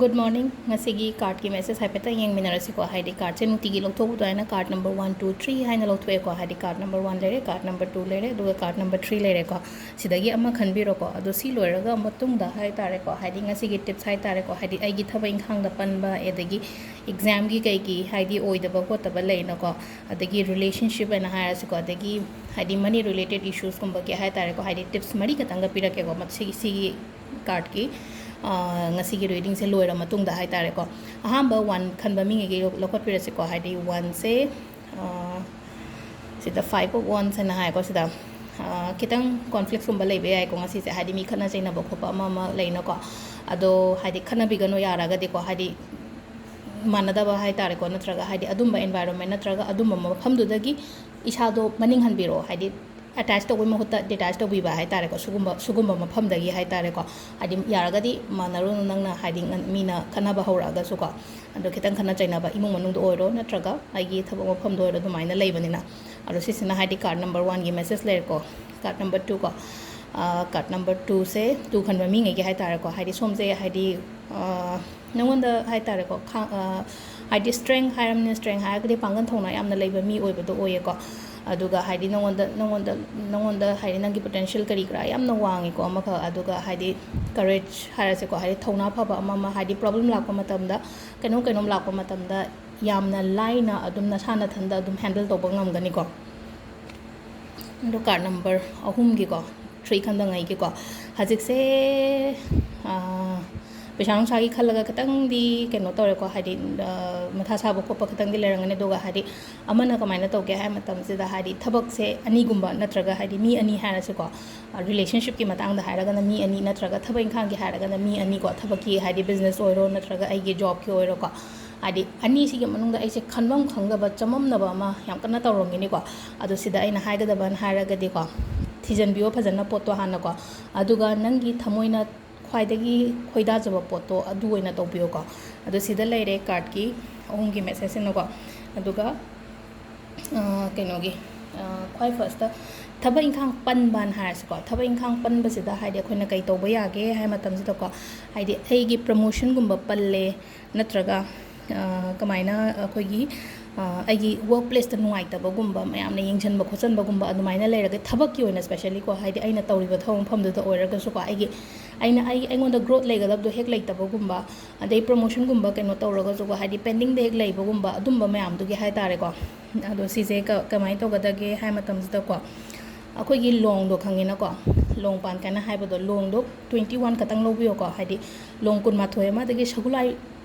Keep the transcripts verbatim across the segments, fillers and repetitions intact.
Good morning. ꯉꯁꯤꯒꯤ cardꯀꯤ message ꯍꯥꯏꯐꯦꯠꯇꯪ ꯌꯦꯡꯃꯤꯟꯅꯔꯁꯤꯀꯣ꯫ ꯍꯥꯏꯗꯤ cardꯁꯦ ꯅꯨꯡꯇꯤꯒꯤ ꯂꯧꯊꯣꯛꯄ ꯑꯗꯨꯃꯥꯏꯅ card number one, two, three ꯍꯥꯏꯅ ꯂꯧꯊꯣꯛꯑꯦꯀꯣ꯫ ꯍꯥꯏꯗꯤ card number one ꯂꯩꯔꯦ, card number two ꯂꯩꯔꯦ, ꯑꯗꯨꯒ card number three ꯂꯩꯔꯦꯀꯣ꯫ ꯁꯤꯗꯒꯤ ꯑꯃ ꯈꯟꯕꯤꯔꯣꯀꯣ꯫ ꯑꯗꯣ ꯁꯤ ꯂꯣꯏꯔꯒ ꯃꯇꯨꯡꯗ ꯍꯥꯏ ꯇꯥꯔꯦꯀꯣ, ꯍꯥꯏꯗꯤ ꯉꯁꯤꯒꯤ tips ꯍꯥꯏ ꯇꯥꯔꯦꯀꯣ, ꯍꯥꯏꯗꯤ ꯑꯩꯒꯤ ꯊꯕꯛ ꯏꯪꯈꯥꯡꯗ ꯄꯟꯕ, ꯑꯗꯒꯤ examꯒꯤ ꯀꯩꯒꯤ ꯍꯥꯏꯗꯤ ꯑꯣꯏꯗꯕ ꯈꯣꯠꯇꯕ ꯂꯩꯅꯀꯣ, ꯑꯗꯒꯤ relationship ꯍꯥꯏꯅ ꯍꯥꯏꯔꯁꯤꯀꯣ, ꯑꯗꯒꯤ ꯍꯥꯏꯗꯤ money related issuesꯀꯨꯝꯕꯒꯤ ꯍꯥꯏ ꯇꯥꯔꯦꯀꯣ, ꯍꯥꯏꯗꯤ tips ꯃꯔꯤ ꯈꯛꯇꯪꯒ ꯄꯤꯔꯛꯀꯦꯀꯣ꯫ ꯃꯁꯤꯒꯤ, ꯁꯤꯒꯤ cardꯀꯤ, ꯑ, ꯉꯁꯤꯒꯤ readingꯁꯦ ꯂꯣꯏꯔ ꯃꯇꯨꯡꯗ ꯍꯥꯏ ꯇꯥꯔꯦꯀꯣ꯫ ꯑꯍꯥꯟꯕ one ꯈꯟꯕ ꯃꯤꯉꯩꯒꯤ ꯂꯧ-, ꯂꯧꯈꯠꯄꯤꯔꯁꯤꯀꯣ꯫ ꯍꯥꯏꯗꯤ oneꯁꯦ, ꯑ, ꯁꯤꯗ Five of Wands ꯍꯥꯏꯅ ꯍꯥꯏꯀꯣ꯫ ꯁꯤꯗ, ꯑ, ꯈꯤꯇꯪ conflictꯀꯨꯝꯕ ꯂꯩꯕ ꯌꯥꯏꯀꯣ ꯉꯁꯤꯁꯦ꯫ ꯍꯥꯏꯗꯤ ꯃꯤ ꯈꯠꯅ ꯆꯩꯅꯕ ꯈꯣꯠꯄ ꯑꯃ ꯑꯃ ꯂꯩꯅꯀꯣ꯫ ꯑꯗꯣ ꯍꯥꯏꯗꯤ ꯈꯠꯅꯕꯤꯒꯅꯨ ꯌꯥꯔꯒꯗꯤꯀꯣ꯫ ꯍꯥꯏꯗꯤ ꯃꯥꯟꯅꯗꯕ ꯍꯥꯏ ꯇꯥꯔꯦꯀꯣ, ꯅꯠꯇ꯭ꯔꯒ ꯍꯥꯏꯗꯤ ꯑꯗꯨꯝꯕ environment ꯅꯠꯇ꯭ꯔꯒ ꯑꯗꯨꯝꯕ ꯃꯐꯝꯗꯨꯗꯒꯤ ꯏꯁꯥꯗꯣ ꯃꯅꯤꯡ ꯍꯟꯕꯤꯔꯛꯑꯣ꯫ ꯍꯥꯏꯗꯤ attach ꯇꯧꯕꯩ ꯃꯍꯨꯠꯇ detach ꯇꯧꯕꯤꯕ ꯍꯥꯏ ꯇꯥꯔꯦꯀꯣ꯫ ꯁꯤꯒꯨꯝꯕ, ꯁꯤꯒꯨꯝꯕ ꯃꯐꯝꯗꯒꯤ ꯍꯥꯏ ꯇꯥꯔꯦꯀꯣ꯫ ꯍꯥꯏꯗꯤ ꯌꯥꯔꯒꯗꯤ ꯃꯥꯟꯅꯔꯨꯅꯨ, ꯅꯪꯅ ꯍꯥꯏꯗꯤ ꯉꯟ-, ꯃꯤꯅ ꯈꯠꯅꯕ ꯍꯧꯔꯛꯑꯒꯁꯨꯀꯣ꯫ ꯑꯗꯣ ꯈꯤꯇꯪ ꯈꯠꯅ ꯆꯩꯅꯕ ꯏꯃꯨꯡ ꯃꯅꯨꯡꯗ ꯑꯣꯏꯔꯣ ꯅꯠꯇ꯭ꯔꯒ ꯑꯩꯒꯤ ꯊꯕꯛ ꯃꯐꯝꯗ ꯑꯣꯏꯔꯣ ꯑꯗꯨꯃꯥꯏꯅ ꯂꯩꯕꯅꯤꯅ꯫ ꯑꯗꯣ ꯁꯤꯁꯤꯅ ꯍꯥꯏꯗꯤ card number oneꯒꯤ message ꯂꯩꯔꯦꯀꯣ꯫ Card number two ꯀꯣ꯫ ꯑ, card number twoꯁꯦ, two ꯈꯟꯕ ꯃꯤꯉꯩꯒꯤ ꯍꯥꯏ ꯇꯥꯔꯦꯀꯣ꯫ ꯍꯥꯏꯗꯤ ꯁꯣꯝꯁꯦ ꯍꯥꯏꯗꯤ, ꯑ, ꯅꯉꯣꯟꯗ ꯍꯥꯏ ꯇꯥꯔꯦꯀꯣ, ꯈꯥ-, ꯑ, ꯍꯥꯏꯗꯤ strength ꯍꯥꯏꯔꯕꯅꯤꯅ, strength ꯍꯥꯏꯔꯒꯗꯤ ꯄꯥꯡꯒꯜ ꯊꯧꯅꯥ ꯌꯥꯝꯅ ꯂꯩꯕ ꯃꯤ ꯑꯣꯏꯕꯗꯣ ꯑꯣꯏꯌꯦꯀꯣ꯫ ꯑꯗꯨꯒ ꯍꯥꯏꯗꯤ ꯅꯉꯣꯟꯗ, ꯅꯉꯣꯟꯗ, ꯅꯉꯣꯟꯗ ꯍꯥꯏꯗꯤ ꯅꯪꯒꯤ potential ꯀꯔꯤ ꯀꯔꯥ ꯌꯥꯝꯅ ꯋꯥꯡꯉꯤꯀꯣ ꯑꯃꯈꯛ꯫ ꯑꯗꯨꯒ ꯍꯥꯏꯗꯤ courage ꯍꯥꯏꯔꯁꯦꯀꯣ, ꯍꯥꯏꯗꯤ ꯊꯧꯅꯥ ꯐꯕ ꯑꯃ ꯑꯃ, ꯍꯥꯏꯗꯤ problem ꯂꯥꯛꯄ ꯃꯇꯝꯗ, ꯀꯩꯅꯣꯝ ꯀꯩꯅꯣꯝ ꯂꯥꯛꯄ ꯃꯇꯝꯗ ꯌꯥꯝꯅ ꯂꯥꯏꯅ ꯑꯗꯨꯝ ꯅꯁꯥ ꯅꯊꯟꯗ ꯑꯗꯨꯝ handle ꯇꯧꯕ ꯉꯝꯒꯅꯤꯀꯣ꯫ ꯑꯗꯣ card number ꯑꯍꯨꯝꯒꯤꯀꯣ, three ꯈꯟꯕꯉꯩꯒꯤꯀꯣ, ꯍꯧꯖꯤꯛꯁꯦ, ꯑꯥ, ꯄꯩꯁꯥ ꯅꯨꯡꯁꯥꯒꯤ ꯈꯜꯂꯒ ꯈꯤꯇꯪꯗꯤ ꯀꯩꯅꯣ ꯇꯧꯔꯦꯀꯣ, ꯍꯥꯏꯗꯤ, ꯑꯥ, ꯃꯊꯥ ꯁꯥꯕ ꯈꯣꯠꯄ ꯈꯤꯇꯪꯗꯤ ꯂꯩꯔꯝꯒꯅꯤ꯫ ꯑꯗꯨꯒ ꯍꯥꯏꯗꯤ ꯑꯃꯅ ꯀꯃꯥꯏꯅ ꯇꯧꯒꯦ ꯍꯥꯏ ꯃꯇꯝꯁꯤꯗ, ꯍꯥꯏꯗꯤ ꯊꯕꯛꯁꯦ ꯑꯅꯤꯒꯨꯝꯕ ꯅꯠꯇ꯭ꯔꯒ ꯍꯥꯏꯗꯤ ꯃꯤ ꯑꯅꯤ ꯍꯥꯏꯔꯁꯤꯀꯣ, ꯑ, relationshipꯀꯤ ꯃꯇꯥꯡꯗ ꯍꯥꯏꯔꯒꯅ ꯃꯤ ꯑꯅꯤ, ꯅꯠꯇ꯭ꯔꯒ ꯊꯕꯛ ꯏꯪꯈꯥꯡꯒꯤ ꯍꯥꯏꯔꯒꯅ ꯃꯤ ꯑꯅꯤꯀꯣ, ꯊꯕꯛꯀꯤ ꯍꯥꯏꯗꯤ business ꯑꯣꯏꯔꯣ ꯅꯠꯇ꯭ꯔꯒ ꯑꯩꯒꯤ jobꯀꯤ ꯑꯣꯏꯔꯣꯀꯣ, ꯍꯥꯏꯗꯤ ꯑꯅꯤꯁꯤꯒꯤ ꯃꯅꯨꯡꯗ ꯑꯩꯁꯦ ꯈꯟꯐꯝ ꯈꯪꯗꯕ, ꯆꯃꯝꯅꯕ ꯑꯃ ꯌꯥꯝ ꯀꯟꯅ ꯇꯧꯔꯝꯒꯤꯅꯤꯀꯣ꯫ ꯑꯗꯣ ꯁꯤꯗ ꯑꯩꯅ ꯍꯥꯏꯒꯗꯕꯅ ꯍꯥꯏꯔꯒꯗꯤꯀꯣ, ꯊꯤꯖꯤꯟꯕꯤꯌꯣ ꯐꯖꯅ ꯄꯣꯠꯇꯣ ꯍꯥꯟꯅꯀꯣ, ꯑꯗꯨꯒ ꯅꯪꯒꯤ ꯊꯃꯣꯏꯅ ꯈ꯭ꯋꯥꯏꯗꯒꯤ ꯈꯣꯏꯗꯥꯖꯕ ꯄꯣꯠꯇꯣ ꯑꯗꯨ ꯑꯣꯏꯅ ꯇꯧꯕꯤꯌꯣꯀꯣ꯫ ꯑꯗꯣ ꯁꯤꯗ ꯂꯩꯔꯦ cardꯀꯤ ꯑꯍꯨꯝꯒꯤ messageꯁꯤꯅꯀꯣ꯫ ꯑꯗꯨꯒ, ꯑ, ꯀꯩꯅꯣꯒꯤ, ꯈ꯭ꯋꯥꯏ ꯐꯥꯔꯁꯇ ꯊꯕꯛ ꯏꯪꯈꯥꯡ ꯄꯟꯕꯅ ꯍꯥꯏꯔꯁꯤꯀꯣ, ꯊꯕꯛ ꯏꯪꯈꯥꯡ ꯄꯟꯕꯁꯤꯗ ꯍꯥꯏꯗꯤ ꯑꯩꯈꯣꯏꯅ ꯀꯩ ꯇꯧꯕ ꯌꯥꯒꯦ ꯍꯥꯏ ꯃꯇꯝꯁꯤꯗꯀꯣ, ꯍꯥꯏꯗꯤ ꯑꯩꯒꯤ ꯄ꯭ꯔꯃꯣꯁꯟꯒꯨꯝꯕ ꯄꯜꯂꯦ, ꯅꯠꯇ꯭ꯔꯒ ꯀꯃꯥꯏꯅ ꯑꯩꯈꯣꯏꯒꯤ ꯑꯩꯒꯤ ꯋꯔꯛ ꯄ꯭ꯂꯦꯁꯇ ꯅꯨꯡꯉꯥꯏꯇꯕꯒꯨꯝꯕ, ꯃꯌꯥꯝꯅ ꯌꯦꯡꯁꯤꯟꯕ ꯈꯣꯠꯆꯟꯕꯒꯨꯝꯕ ꯑꯗꯨꯃꯥꯏꯅ ꯂꯩꯔꯒ, ꯊꯕꯛꯀꯤ ꯑꯣꯏꯅ specially ꯀꯣ, ꯍꯥꯏꯗꯤ ꯑꯩꯅ ꯇꯧꯔꯤꯕ ꯊꯕꯛ ꯃꯐꯝꯗꯨꯗ ꯑꯣꯏꯔꯒꯁꯨꯀꯣ, ꯑꯩꯒꯤ ꯑꯩꯅ ꯑꯩ ꯑꯩꯉꯣꯟꯗ ꯒ꯭ꯔꯣꯠ ꯂꯩꯒꯗꯕꯗꯣ ꯍꯦꯛ ꯂꯩꯇꯕꯒꯨꯝꯕ, ꯑꯗꯩ ꯄ꯭ꯔꯃꯣꯁꯟꯒꯨꯝꯕ ꯀꯩꯅꯣ ꯇꯧꯔꯒꯁꯨꯀꯣ, ꯍꯥꯏꯗꯤ ꯄꯦꯟꯗꯤꯡꯗ ꯍꯦꯛ ꯂꯩꯕꯒꯨꯝꯕ, ꯑꯗꯨꯝꯕ ꯃꯌꯥꯝꯗꯨꯒꯤ ꯍꯥꯏ ꯇꯥꯔꯦꯀꯣ꯫ ꯑꯗꯣ ꯁꯤꯁꯦ ꯀ- ꯀꯃꯥꯏꯅ ꯇꯧꯒꯗꯒꯦ ꯍꯥꯏ ꯃꯇꯝꯁꯤꯗꯀꯣ, ꯑꯩꯈꯣꯏꯒꯤ ꯂꯣꯡꯗꯣ ꯈꯪꯉꯤꯅꯀꯣ, ꯂꯣꯡ ꯄꯥꯟ ꯀꯥꯏꯅ ꯍꯥꯏꯕꯗꯣ, ꯂꯣꯡꯗꯣ twenty one ꯈꯛꯇꯪ ꯂꯧꯕꯤꯌꯣꯀꯣ, ꯍꯥꯏꯗꯤ ꯂꯣꯡ ꯀꯨꯟꯃꯥꯊꯣꯏ ꯑꯃ, ꯑꯗꯒꯤ ꯁꯒꯣꯜꯍꯋꯥꯏ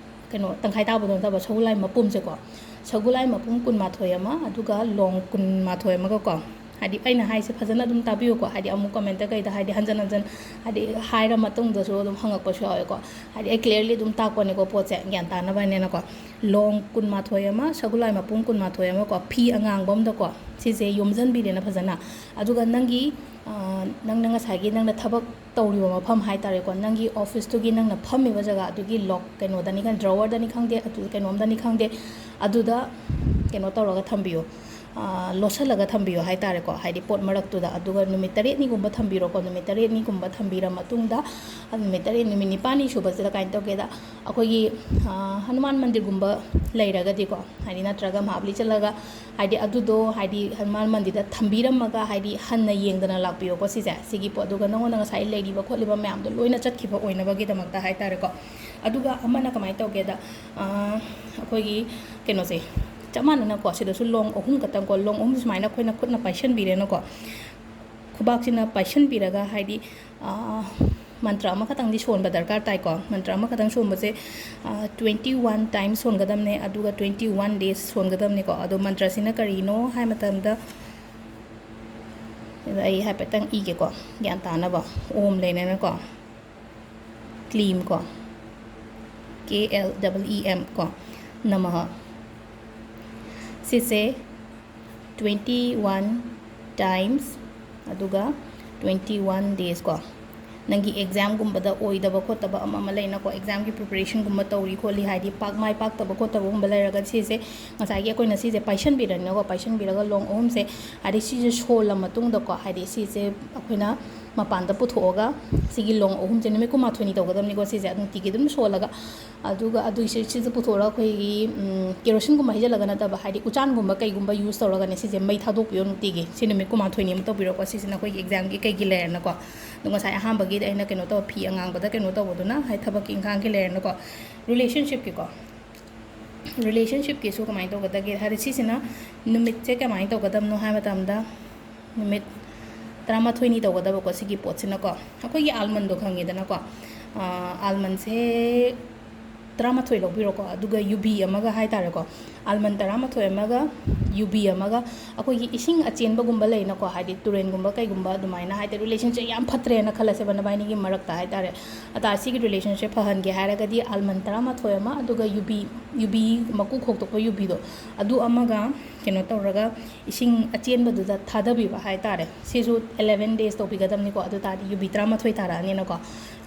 ꯀꯩꯅꯣ ꯇꯪꯈꯥꯏ ꯇꯥꯕꯗꯣ ꯅꯠꯇꯕ, ꯁꯒꯣꯜꯍꯋꯥꯏ ꯃꯄꯨꯝꯁꯦꯀꯣ, ꯁꯒꯣꯜꯍꯋꯥꯏ ꯃꯄꯨꯝ ꯀꯨꯟꯃꯥꯊꯣꯏ ꯑꯃ, ꯑꯗꯨꯒ ꯂꯣꯡ ꯀꯨꯟꯃꯥꯊꯣꯏ ꯑꯃꯒꯀꯣ꯫ ꯍꯥꯏꯗꯤ ꯑꯩꯅ ꯍꯥꯏꯁꯦ ꯐꯖꯅ ꯑꯗꯨꯝ ꯇꯥꯕꯤꯌꯨꯀꯣ, ꯍꯥꯏꯗꯤ ꯑꯃꯨꯛ ꯀꯃꯦꯟꯇ ꯀꯩꯗ ꯍꯥꯏꯗꯤ ꯍꯟꯖꯟ ꯍꯟꯖꯟ ꯍꯥꯏꯗꯤ ꯍꯥꯏꯔ ꯃꯇꯨꯡꯗꯁꯨ ꯑꯗꯨꯝ ꯍꯪꯉꯛꯄꯁꯨ ꯌꯥꯎꯋꯦꯀꯣ꯫ ꯍꯥꯏꯗꯤ ꯑꯩ clearly ꯑꯗꯨꯝ ꯇꯥꯛꯄꯅꯦꯀꯣ, ꯄꯣꯠꯁꯦ ꯒ꯭ꯌꯥꯟ ꯇꯥꯅꯕꯅꯦꯅꯀꯣ꯫ ꯂꯣꯡ ꯀꯨꯟꯃꯥꯊꯣꯏ ꯑꯃ, ꯁꯒꯣꯜꯍꯋꯥꯏ ꯃꯄꯨꯝ ꯀꯨꯟꯃꯥꯊꯣꯏ ꯑꯃꯀꯣ, ꯐꯤ ꯑꯉꯥꯡꯕ ꯑꯃꯗꯀꯣ, ꯁꯤꯁꯦ ꯌꯣꯝꯁꯤꯟꯕꯤꯔꯦꯅ ꯐꯖꯅ꯫ ꯑꯗꯨꯒ ꯅꯪꯒꯤ ꯅꯪꯅ ꯉꯁꯥꯏꯒꯤ ꯅꯪꯅ ꯊꯕꯛ ꯇꯧꯔꯤꯕ ꯃꯐꯝ ꯍꯥꯏ ꯇꯥꯔꯦꯀꯣ, ꯅꯪꯒꯤ ꯑꯣꯐꯤꯁꯇꯨꯒꯤ ꯅꯪꯅ ꯐꯝꯃꯤꯕ ꯖꯒꯥ ꯑꯗꯨꯒꯤ ꯂꯣꯛ ꯀꯩꯅꯣꯗꯅꯤ ꯈꯪ ꯗ꯭ꯔꯣꯋꯔꯗꯅꯤ ꯈꯪꯗꯦ, ꯑꯗꯨ ꯀꯩꯅꯣꯝꯗꯅꯤ ꯈꯪꯗꯦ, ꯑꯗꯨꯗ ꯀꯩꯅꯣ ꯇꯧꯔꯒ ꯊꯝꯕꯤꯌꯨ, ꯂꯣꯠꯁꯤꯜꯂꯒ ꯊꯝꯕꯤꯌꯣ ꯍꯥꯏ ꯇꯥꯔꯦꯀꯣ, ꯍꯥꯏꯗꯤ ꯄꯣꯠ ꯃꯔꯛꯇꯨꯗ꯫ ꯑꯗꯨꯒ ꯅꯨꯃꯤꯠ ꯇꯔꯦꯠꯅꯤꯒꯨꯝꯕ ꯊꯝꯕꯤꯔꯣꯀꯣ꯫ ꯅꯨꯃꯤꯠ ꯇꯔꯦꯠꯅꯤꯒꯨꯝꯕ ꯊꯝꯕꯤꯔ ꯃꯇꯨꯡꯗ, ꯅꯨꯃꯤꯠ ꯇꯔꯦꯠ, ꯅꯨꯃꯤꯠ ꯅꯤꯄꯥꯜꯅꯤ ꯁꯨꯕꯁꯤꯗ ꯀꯃꯥꯏꯅ ꯇꯧꯒꯦꯗ, ꯑꯩꯈꯣꯏꯒꯤ ꯍꯅꯨꯃꯥꯟ ꯃꯟꯗꯤꯔꯒꯨꯝꯕ ꯂꯩꯔꯒꯗꯤꯀꯣ, ꯍꯥꯏꯗꯤ ꯅꯠꯇ꯭ꯔꯒ ꯃꯍꯥꯕꯂꯤ ꯆꯠꯂꯒ ꯍꯥꯏꯗꯤ ꯑꯗꯨꯗꯣ ꯍꯥꯏꯗꯤ ꯍꯅꯨꯃꯥꯟ ꯃꯟꯗꯤꯔꯗ ꯊꯝꯕꯤꯔꯝꯃꯒ ꯍꯥꯏꯗꯤ ꯍꯟꯅ ꯌꯦꯡꯗꯅ ꯂꯥꯛꯄꯤꯌꯣꯀꯣ ꯁꯤꯁꯦ꯫ ꯁꯤꯒꯤ ꯄꯣꯠ, ꯑꯗꯨꯒ ꯅꯪꯉꯣꯟꯗ ꯉꯁꯥꯏ ꯂꯩꯔꯤꯕ ꯈꯣꯠꯂꯤꯕ ꯃꯌꯥꯝꯗꯣ ꯂꯣꯏꯅ ꯆꯠꯈꯤꯕ ꯑꯣꯏꯅꯕꯒꯤꯗꯃꯛꯇ ꯍꯥꯏ ꯇꯥꯔꯦꯀꯣ꯫ ꯑꯗꯨꯒ ꯑꯃꯅ ꯀꯃꯥꯏꯅ ꯇꯧꯒꯦꯗ, ꯑꯩꯈꯣꯏꯒꯤ ꯀꯩꯅꯣꯁꯦ ꯆꯞ ꯃꯥꯟꯅꯅꯀꯣ, ꯁꯤꯗꯁꯨ ꯂꯣꯡ ꯑꯍꯨꯝ ꯈꯛꯇꯪꯀꯣ, ꯂꯣꯡ ꯑꯍꯨꯝ ꯁꯨꯃꯥꯏꯅ ꯑꯩꯈꯣꯏꯅ ꯈꯨꯠꯅ ꯄꯥꯏꯁꯟꯕꯤꯔꯦꯅꯀꯣ꯫ ꯈꯨꯕꯥꯛꯁꯤꯅ ꯄꯥꯏꯁꯟꯕꯤꯔꯒ ꯍꯥꯏꯗꯤ ꯃꯟꯇ꯭ꯔ ꯑꯃꯈꯛꯇꯪꯗꯤ ꯁꯣꯟꯕ ꯗꯔꯀꯥꯔ ꯇꯥꯏꯀꯣ꯫ ꯃꯟꯇ꯭ꯔ ꯑꯃꯈꯛꯇꯪ ꯁꯣꯟꯕꯁꯦ twenty one times ꯁꯣꯟꯒꯗꯕꯅꯦ, ꯑꯗꯨꯒ twenty one days ꯁꯣꯟꯒꯗꯕꯅꯦꯀꯣ꯫ ꯑꯗꯣ ꯃꯟꯇ꯭ꯔꯁꯤꯅ ꯀꯔꯤꯅꯣ ꯍꯥꯏ ꯃꯇꯝꯗ, ꯑꯩ ꯍꯥꯏꯐꯦꯠꯇꯪ ꯏꯒꯦꯀꯣ, ꯒ꯭ꯌꯥꯟ ꯇꯥꯅꯕ꯫ ꯑꯣꯝ ꯂꯩꯔꯦꯅꯀꯣ, ꯀ꯭ꯂꯤꯝ ꯀꯣ, K L E E M ꯀꯣ, ꯅꯃꯍ꯫ ꯁꯤꯁꯦ twenty one times, ꯑꯗꯨꯒ twenty one days ꯀꯣ꯫ ꯅꯪꯒꯤ ꯑꯦꯛꯖꯥꯝꯒꯨꯝꯕꯗ ꯑꯣꯏꯗꯕ ꯈꯣꯠꯇꯕ ꯑꯃ ꯑꯃ ꯂꯩꯅꯀꯣ, ꯑꯦꯛꯖꯥꯝꯒꯤ ꯄ꯭ꯔꯤꯄꯦꯔꯦꯁꯟꯒꯨꯝꯕ ꯇꯧꯔꯤ ꯈꯣꯠꯂꯤ ꯍꯥꯏꯗꯤ ꯄꯥꯛ ꯃꯥꯏ ꯄꯥꯛꯇꯕ ꯈꯣꯠꯇꯕꯒꯨꯝꯕ ꯂꯩꯔꯒꯗꯤ ꯁꯤꯁꯦ ꯉꯁꯥꯏꯒꯤ ꯑꯩꯈꯣꯏꯅ ꯁꯤꯁꯦ ꯄꯥꯏꯁꯟꯕꯤꯔꯅꯤꯅꯀꯣ, ꯄꯥꯏꯁꯟꯕꯤꯔꯒ ꯂꯣꯡ ꯑꯍꯨꯝꯁꯦ ꯍꯥꯏꯗꯤ ꯁꯤꯁꯦ ꯁꯣꯜꯂ ꯃꯇꯨꯡꯗꯀꯣ, ꯍꯥꯏꯗꯤ ꯁꯤꯁꯦ ꯑꯩꯈꯣꯏꯅ ꯃꯄꯥꯟꯗ ꯄꯨꯊꯣꯛꯑꯒ ꯁꯤꯒꯤ ꯂꯣꯡ ꯑꯍꯨꯝꯁꯦ ꯅꯨꯃꯤꯠ ꯀꯨꯟꯃꯥꯊꯣꯏꯅꯤ ꯇꯧꯒꯗꯕꯅꯤꯀꯣ꯫ ꯁꯤꯁꯦ ꯅꯨꯡꯇꯤꯒꯤ ꯑꯗꯨꯝ ꯁꯣꯜꯂꯒ, ꯑꯗꯨꯒ ꯑꯗꯨꯏꯁꯦ ꯁꯤꯁꯦ ꯄꯨꯊꯣꯛꯑꯒ ꯑꯩꯈꯣꯏꯒꯤ ꯎꯝ, ꯀꯦꯔꯣꯁꯤꯟꯒꯨꯝꯕ ꯍꯩꯖꯤꯜꯂꯒ ꯅꯠꯇꯕ, ꯍꯥꯏꯗꯤ ꯎꯆꯥꯟꯒꯨꯝꯕ ꯀꯩꯒꯨꯝꯕ ꯌꯨꯁ ꯇꯧꯔꯒꯅꯦ ꯁꯤꯁꯦ ꯃꯩ ꯊꯥꯗꯣꯛꯄꯤꯌꯣ ꯅꯨꯡꯇꯤꯒꯤ꯫ ꯁꯤ ꯅꯨꯃꯤꯠ ꯀꯨꯟꯃꯥꯊꯣꯏꯅꯤ ꯑꯃ ꯇꯧꯕꯤꯔꯣꯀꯣ꯫ ꯁꯤꯁꯤꯅ ꯑꯩꯈꯣꯏꯒꯤ ꯑꯦꯛꯖꯥꯝꯒꯤ ꯀꯩꯒꯤ ꯂꯩꯔꯦꯅꯀꯣ꯫ ꯑꯗꯣ ꯉꯁꯥꯏ ꯑꯍꯥꯟꯕꯒꯤꯗ ꯑꯩꯅ ꯀꯩꯅꯣ ꯇꯧꯕ, ꯐꯤ ꯑꯉꯥꯡꯕꯗ ꯀꯩꯅꯣ ꯇꯧꯕꯗꯨꯅ ꯍꯥꯏꯗꯤ ꯊꯕꯛꯀꯤ ꯏꯪꯈꯥꯡꯒꯤ ꯂꯩꯔꯦꯅꯀꯣ꯫ ꯔꯤꯂꯦꯁꯟꯁꯤꯞꯀꯤꯀꯣ, ꯔꯤꯂꯦꯁꯟꯁꯤꯞꯀꯤꯁꯨ ꯀꯃꯥꯏꯅ ꯇꯧꯒꯗꯒꯦ ꯍꯥꯏꯗꯤ ꯁꯤꯁꯤꯅ ꯅꯨꯃꯤꯠꯁꯦ ꯀꯃꯥꯏꯅ ꯇꯧꯒꯗꯕꯅꯣ ꯍꯥꯏ ꯃꯇꯝꯗ, ꯅꯨꯃꯤꯠ ꯇꯔꯥꯃꯥꯊꯣꯏꯅꯤ ꯇꯧꯒꯗꯕꯀꯣ ꯁꯤꯒꯤ ꯄꯣꯠꯁꯤꯅꯀꯣ꯫ ꯑꯩꯈꯣꯏꯒꯤ ꯑꯥꯜꯃꯟꯗꯣ ꯈꯪꯉꯤꯗꯅꯀꯣ, ꯑꯥꯜꯃꯟꯁꯦ ꯇꯔꯥꯃꯥꯊꯣꯏ ꯂꯧꯕꯤꯔꯣꯀꯣ, ꯑꯗꯨꯒ ꯌꯨꯕꯤ ꯑꯃꯒ ꯍꯥꯏꯇꯥꯔꯦꯀꯣ, ꯑꯥꯜꯃꯟ ꯇꯔꯥꯃꯥꯊꯣꯏ ꯑꯃꯒ ꯌꯨꯕꯤ ꯑꯃꯒ, ꯑꯩꯈꯣꯏꯒꯤ ꯏꯁꯤꯡ ꯑꯆꯦꯟꯕꯒꯨꯝꯕ ꯂꯩꯅꯀꯣ, ꯍꯥꯏꯗꯤ ꯇꯨꯔꯦꯟꯒꯨꯝꯕ ꯀꯩꯒꯨꯝꯕ ꯑꯗꯨꯃꯥꯏꯅ ꯍꯥꯏꯗꯤ ꯔꯤꯂꯦꯁꯟꯁꯦ ꯌꯥꯝ ꯐꯠꯇ꯭ꯔꯦꯅ ꯈꯜꯂꯁꯦꯕ ꯅꯕꯥꯏꯅꯤꯒꯤ ꯃꯔꯛꯇ ꯍꯥꯏꯇꯥꯔꯦ꯫ ꯑꯗ ꯁꯤꯒꯤ ꯔꯤꯂꯦꯁꯟꯁꯦ ꯐꯍꯟꯒꯦ ꯍꯥꯏꯔꯒꯗꯤ ꯑꯥꯜꯃꯟ ꯇꯔꯥꯃꯥꯊꯣꯏ ꯑꯃ, ꯑꯗꯨꯒ ꯌꯨꯕꯤ, ꯌꯨꯕꯤ ꯃꯀꯨ ꯈꯣꯛꯇꯣꯛꯄ ꯌꯨꯕꯤꯗꯣ, ꯑꯗꯨ ꯑꯃꯒ ꯀꯩꯅꯣ ꯇꯧꯔꯒ ꯏꯁꯤꯡ ꯑꯆꯦꯟꯕꯗꯨꯗ ꯊꯥꯗꯕꯤꯕ ꯍꯥꯏꯇꯥꯔꯦ꯫ ꯁꯤꯁꯨ eleven days ꯇꯧꯕꯤꯒꯗꯕꯅꯤꯀꯣ꯫ ꯑꯗꯨ ꯇꯥꯔꯗꯤ ꯌꯨꯕꯤ ꯇꯔꯥꯃꯥꯊꯣꯏ ꯇꯥꯔꯛꯑꯅꯤꯅꯀꯣ꯫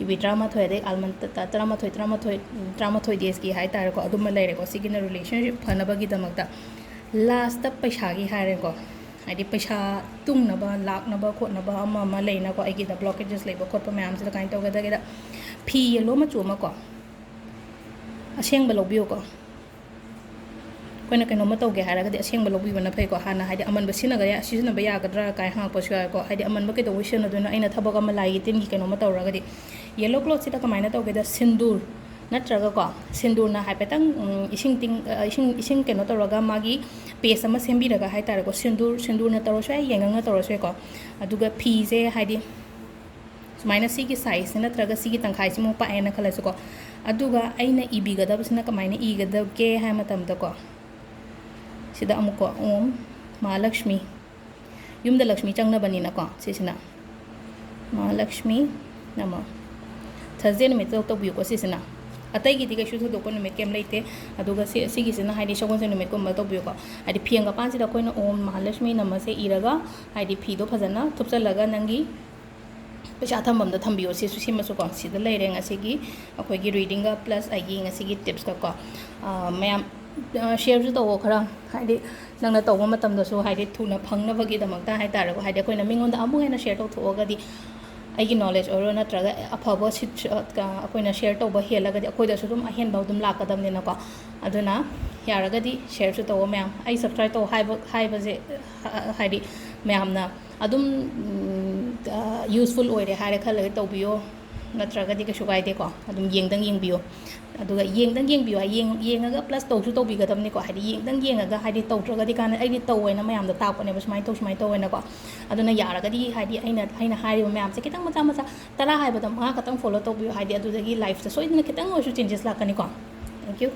ꯌꯨꯕꯤ ꯇꯔꯥꯃꯥꯊꯣꯏ ꯑꯗꯩ ꯑꯥꯜꯃꯟ ꯇ-, ꯇ-, ꯇꯔꯥꯃꯥꯊꯣꯏ, ꯇꯔꯥꯃꯥꯊꯣꯏ, ꯇꯔꯥꯃꯥꯊꯣꯏ days ꯀꯤ ꯍꯥꯏꯇꯥꯔꯦꯀꯣ꯫ ꯑꯗꯨꯃ ꯂꯩꯔꯦꯀꯣ꯫ ꯁꯤꯒꯤꯅ ꯔꯤꯂꯦꯁꯟꯁꯤꯞ ꯐꯅꯕꯒꯤꯗꯃꯛꯇ꯫ ꯂꯥꯁꯇ ꯄꯩꯁꯥꯒꯤ ꯍꯥꯏꯔꯦꯀꯣ꯫ ꯍꯥꯏꯗꯤ ꯄꯩꯁꯥ ꯇꯨꯡꯅꯕ, ꯂꯥꯛꯅꯕ ꯈꯣꯠꯅꯕ ꯑꯃ ꯑꯃ ꯂꯩꯅꯀꯣ꯫ ꯑꯩꯒꯤꯗ ꯕ꯭ꯂꯣꯀꯦꯖꯦꯁ ꯂꯩꯕ ꯈꯣꯠꯄ ꯃꯌꯥꯝꯁꯤꯗ ꯀꯃꯥꯏꯅ ꯇꯧꯒꯗꯒꯦꯗ, ꯐꯤ ꯌꯦꯜꯂꯣ ꯃꯆꯨ ꯑꯃꯀꯣ, ꯑꯁꯦꯡꯕ ꯂꯧꯕꯤꯌꯨꯀꯣ꯫ ꯑꯩꯈꯣꯏꯅ ꯀꯩꯅꯣꯝꯃ ꯇꯧꯒꯦ ꯍꯥꯏꯔꯒꯗꯤ ꯑꯁꯦꯡꯕ ꯂꯧꯕꯤꯕꯅ ꯐꯩꯀꯣ꯫ ꯍꯥꯟꯅ ꯍꯥꯏꯗꯤ ꯑꯃꯟꯕ ꯁꯤꯖꯤꯟꯅꯒ-, ꯁꯤꯖꯤꯟꯅꯕ ꯌꯥꯒꯗ꯭ꯔꯥ ꯀꯥꯏ ꯍꯪꯉꯛꯄꯁꯨ ꯌꯥꯎꯋꯦꯀꯣ꯫ ꯍꯥꯏꯗꯤ ꯑꯃꯟꯕ ꯀꯩꯗꯧꯕꯩ ꯁꯤꯖꯤꯟꯅꯗꯣꯏꯅꯣ? ꯑꯩꯅ ꯊꯕꯛ ꯑꯃ ꯂꯥꯏꯒꯤ ꯇꯤꯟꯒꯤ ꯀꯩꯅꯣꯝꯃ ꯇꯧꯔꯒꯗꯤ꯫ ꯌꯦꯜꯂꯣ ꯀ꯭ꯂꯣꯠꯁꯤꯗ ꯀꯃꯥꯏꯅ ꯇꯧꯒꯦꯗ, ꯁꯤꯟꯗꯨꯔ ꯅꯠꯇ꯭ꯔꯒꯀꯣ, ꯁꯤꯟꯗꯨꯔꯅ ꯍꯥꯏꯐꯦꯠꯇꯪ, ꯎꯝ, ꯏꯁꯤꯡ ꯇꯤꯡ-, ꯑ, ꯏꯁꯤꯡ, ꯏꯁꯤꯡ ꯀꯩꯅꯣ ꯇꯧꯔꯒ ꯃꯥꯒꯤ ꯄꯦꯁ ꯑꯃ ꯁꯦꯝꯕꯤꯔꯒ ꯍꯥꯏꯇꯥꯔꯦꯀꯣ꯫ ꯁꯤꯟꯗꯨꯔ, ꯁꯤꯟꯗꯨꯔꯅ ꯇꯧꯔꯁꯨ ꯌꯥꯏ, ꯌꯥꯏꯉꯪꯅ ꯇꯧꯔꯁꯨ ꯌꯥꯏꯀꯣ꯫ ꯑꯗꯨꯒ ꯐꯤꯁꯦ ꯍꯥꯏꯗꯤ ꯁꯨꯃꯥꯏꯅ ꯁꯤꯒꯤ ꯁꯥꯏꯖꯁꯦ ꯅꯠꯇ꯭ꯔꯒ ꯁꯤꯒꯤ ꯇꯪꯈꯥꯏꯁꯤꯃꯨꯛ ꯄꯥꯛꯑꯦꯅ ꯈꯜꯂꯁꯤꯀꯣ꯫ ꯑꯗꯨꯒ ꯑꯩꯅ ꯏꯕꯤꯒꯗꯕꯁꯤꯅ ꯀꯃꯥꯏꯅ ꯏꯒꯗꯒꯦ ꯍꯥꯏ ꯃꯇꯝꯗꯀꯣ, ꯁꯤꯗ ꯑꯃꯨꯛꯀꯣ, "ꯑꯣꯝ ꯃꯍꯥꯂꯛꯁꯃꯤ", ꯌꯨꯝꯗ ꯂꯛꯁꯃꯤ ꯆꯪꯅꯕꯅꯤꯅꯀꯣ, ꯁꯤꯁꯤꯅ "ꯃꯍꯥꯂꯛꯁꯃꯤ ꯅꯃ", ꯊꯔꯁꯗꯦ ꯅꯨꯃꯤꯠꯇ ꯇꯧꯕꯤꯌꯨꯀꯣ ꯁꯤꯁꯤꯅ꯫ ꯑꯇꯩꯒꯤꯗꯤ ꯀꯩꯁꯨ ꯊꯣꯏꯗꯣꯛꯄ ꯅꯨꯃꯤꯠ ꯀꯩꯝ ꯂꯩꯇꯦ꯫ ꯑꯗꯨꯒ ꯁꯤ, ꯁꯤꯒꯤꯁꯤꯅ ꯍꯥꯏꯗꯤ ꯁꯒꯣꯜꯁꯦꯟ ꯅꯨꯃꯤꯠꯀꯨꯝꯕ ꯇꯧꯕꯤꯌꯨꯀꯣ꯫ ꯍꯥꯏꯗꯤ ꯐꯦꯡꯒ ꯄꯥꯟꯁꯤꯗ ꯑꯩꯈꯣꯏꯅ "ꯑꯣꯝ ꯃꯍꯥꯂꯛꯁꯃꯤ ꯅꯃꯁꯦ" ꯏꯔꯒ, ꯍꯥꯏꯗꯤ ꯐꯤꯗꯣ ꯐꯖꯅ ꯊꯨꯞꯆꯜꯂꯒ ꯅꯪꯒꯤ ꯄꯩꯁꯥ ꯊꯝꯐꯝꯗ ꯊꯝꯕꯤꯌꯣ꯫ ꯁꯤꯁꯨ, ꯁꯤꯃꯁꯨꯀꯣ, ꯁꯤꯗ ꯂꯩꯔꯦ ꯉꯁꯤꯒꯤ ꯑꯩꯈꯣꯏꯒꯤ readingꯒ plus ꯑꯩꯒꯤ ꯉꯁꯤꯒꯤ tipsꯀꯀꯣ꯫ ꯑ, ꯃꯌꯥꯝ, ꯑ, shareꯁꯨ ꯇꯧꯋꯣ ꯈꯔ, ꯍꯥꯏꯗꯤ ꯅꯪꯅ ꯇꯧꯕ ꯃꯇꯝꯗꯁꯨ ꯍꯥꯏꯗꯤ ꯊꯨꯅ ꯐꯪꯅꯕꯒꯤꯗꯃꯛꯇ ꯍꯥꯏꯇꯥꯔꯦꯀꯣ꯫ ꯍꯥꯏꯗꯤ ꯑꯩꯈꯣꯏꯅ ꯃꯤꯉꯣꯟꯗ ꯑꯃꯨꯛ ꯍꯦꯟꯅ share ꯇꯧꯊꯣꯛꯑꯒꯗꯤ, ꯑꯩꯒꯤ knowledge ꯑꯣꯏꯔꯣ ꯅꯠꯇ꯭ꯔꯒ ꯑꯐꯕ ꯁꯤꯠ-, ꯑ, ꯑꯩꯈꯣꯏꯅ share ꯇꯧꯕ ꯍꯦꯜꯂꯒꯗꯤ ꯑꯩꯈꯣꯏꯗꯁꯨ ꯑꯗꯨꯝ ꯑꯍꯦꯟꯕ ꯑꯗꯨꯝ ꯂꯥꯛꯀꯗꯕꯅꯤꯅꯀꯣ꯫ ꯑꯗꯨꯅ ꯌꯥꯔꯒꯗꯤ shareꯁꯨ ꯇꯧꯋꯣ ꯃꯌꯥꯝ꯫ ꯑꯩ subscribe ꯇꯧ ꯍꯥꯏꯕ, ꯍꯥꯏꯕꯁꯦ, ꯑ, ꯍꯥꯏꯗꯤ ꯃꯌꯥꯝꯅ ꯑꯗꯨꯝ, ꯎꯝ, ꯑ, useful ꯑꯣꯏꯔꯦ ꯍꯥꯏꯔꯦ ꯈꯜꯂꯒ ꯇꯧꯕꯤꯌꯣ, ꯅꯠꯇ꯭ꯔꯒꯗꯤ ꯀꯩꯁꯨ ꯀꯥꯏꯗꯦꯀꯣ꯫ ꯑꯗꯨꯝ ꯌꯦꯡꯗꯪ ꯌꯦꯡꯕꯤꯌꯣ꯫ ꯑꯗꯨꯒ ꯌꯦꯡꯗꯪ ꯌꯦꯡꯕꯤꯌꯣ, ꯌꯦꯡ-, ꯌꯦꯡꯉꯒ plus ꯇꯧꯁꯨ ꯇꯧꯕꯤꯒꯗꯕꯅꯤꯀꯣ꯫ ꯍꯥꯏꯗꯤ ꯌꯦꯡꯗꯪ ꯌꯦꯡꯉꯒ, ꯍꯥꯏꯗꯤ ꯇꯧꯗ꯭ꯔꯒꯗꯤ ꯀꯥꯟꯅ, ꯑꯩꯗꯤ ꯇꯧꯋꯦꯅ ꯃꯌꯥꯝꯗ ꯇꯥꯛꯄꯅꯦꯕ, ꯁꯨꯃꯥꯏꯅ ꯇꯧ, ꯁꯨꯃꯥꯏꯅ ꯇꯧꯋꯦꯅꯀꯣ꯫ ꯑꯗꯨꯅ ꯌꯥꯔꯒꯗꯤ ꯍꯥꯏꯗꯤ ꯑꯩꯅ, ꯑꯩꯅ ꯍꯥꯏꯔꯤꯕ ꯃꯌꯥꯝꯁꯦ ꯈꯤꯇꯪ ꯃꯆꯥ ꯃꯆꯥ, ꯇꯔꯥ ꯍꯥꯏꯕꯗ ꯃꯉꯥ ꯈꯛꯇꯪ follow ꯇꯧꯕꯤꯌꯨ, ꯍꯥꯏꯗꯤ ꯑꯗꯨꯗꯒꯤ lifeꯇ ꯁꯣꯏꯗꯅ ꯈꯤꯇꯪ ꯑꯣꯏꯔꯁꯨ changes ꯂꯥꯛꯀꯅꯤꯀꯣ꯫ Thank you꯫